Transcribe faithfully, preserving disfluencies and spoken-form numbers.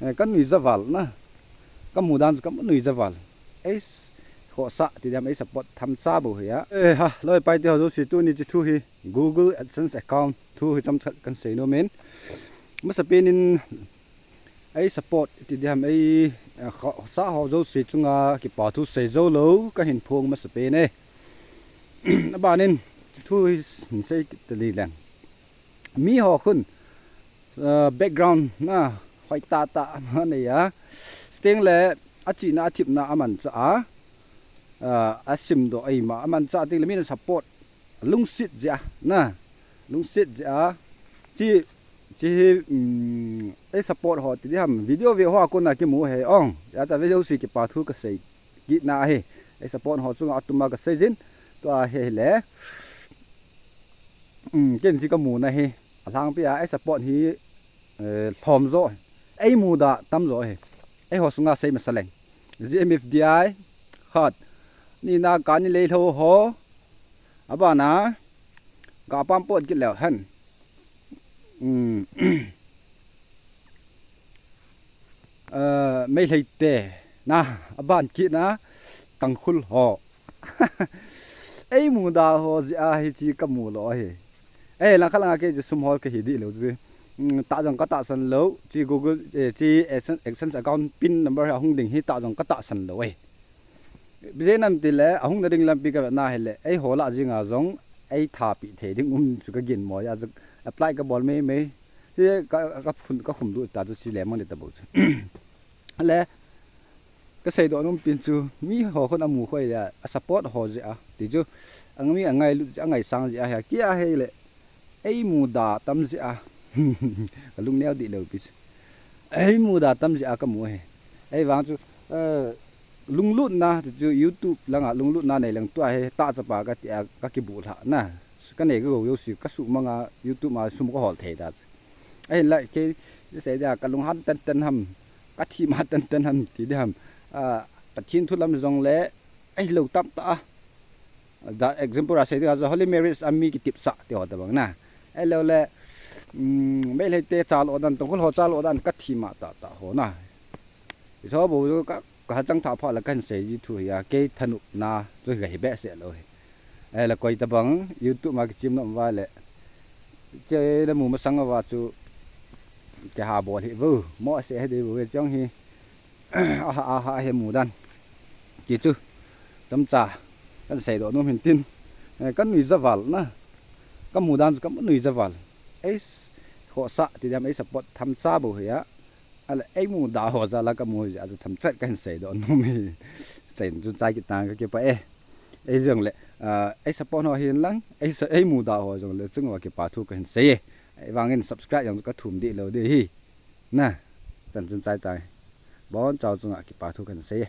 Eh, ka nui javal na. Ka mudan chu ka nui javal. Ei khosa ti diam, ei support tham cha bo hi a. Eh, ha, loi pai te ho jouse, tuni chu thu hi Google AdSense account thu hi chomkhat kan sei nom in. Masapen in ei support ti diam, ei, eh, khosa ho jouse chunga kipa thu sei jou lou ka hin phong masapen e. Abanin thu hi hin sei kit ta leng. Mi ho khun, eh, background na hoi tah tah ana nei a. Chuteng le achihna athemna amanchah a. Eh, asimdoh eima amanchah teng le min support lungset jeh a na. Lungset jeh a. Chi, chi hi, um, ei support ho ti diam, video ve ho a kona kimu hi ong. Hijeh chun video jouse kipa thu ka sei kit na hi. Ei support ho chunga atuma ka sei jin. Tua hi le. Um, ken chi ka muna hi. Alhangpi a ei support hi, eh, lhom jo. Ei muda tam jo hi. Ei ho sunga sei masa leng. G M F D I, khat. Nina Kani Leilhou ho. Abana, ka pam pot kit leu hen. Um, eh, Meitei te. Na, aban kit na, Tangkhul ho. Ei muda ho jeh a hi chi ka mu lou hi. Eh, langkhat langa kei chu sum hol ka hi dih lou chu. Mm, tah jong ka tahsan lou. Chi Google, eh, chi AdSense, AdSense account pin number hi ahung ding hi tah jong ka tahsan lou e. Bijei nam ti le, ahung na ding lampi ka ve na hi le, ei ho lah jinga jong, ei thapi thei ding um chu ka gin mo a, apply ka bol mei mei. Hi ka, ka phun, ka khum lut ta chu chi le mang de ta bo chu. Le, ka seidoh nom pen chu, mi ho khun amu khoi le, a support ho jeh a, ti chu, ang mi angailut jeh, angaisang jeh a hi, kia hi le, ei muda tam jeh a, ka lungneo dih lou pi chu. Ei muda tam jeh a ka mu hi. Ei vang chu, eh, lunglutna, ti chu YouTube langa lunglutna nei leng tua hi, tah chapa ka ti a, ka kibulhah na. Ka nei ka gou jouse, ka sumang a, YouTube ma sum ka hol thei ta chu. Ahin la, kei, sei dia, ka lunghan tenten ham, ka thima tenten ham, ti di ham. Ah, Pathen thu lam jong le, ahilou tam tah a. Da example a sei dia, Holy Marriage a mi kitepsah, ti ho tabang na. Ahilou le, um, Meitei te chalo dan, Tangkhul ho chalo dan, ka thima tah tah ho na. Iso bo ka, ka hachang tha pha la kan sei ji thu hi a, kei thanop na, chu ka hi behseh lou hi. Eh, la koi tabang, YouTube ma kichim nom va le. Che na mu masang va chu, ke ha bol hi vo, mo se he de vo, chang hi. Aha, aha, he mudan. Ki chu, chomcha, kan seidoh nom hin tin. Eh, ka nui javal na. Ka mudan chu ka nui javal. Ei khosa ti diam, ei support tham cha bo hi a. Ahile, ei muda ho jal a ka mu jeh a chu themchet ka hin seidoh nom hi. Chen chu chai kit tang ka kipah e. Ei jong le, ah, ei support ho hin lang, ei sa-, ei muda ho jong le chunga kipa thu ka hin sei e. Ei vangin subscribe jong ka thum dih lou dih hi. Na, chan chun chai tai. Bon chau chunga kipa thu ka hin sei e.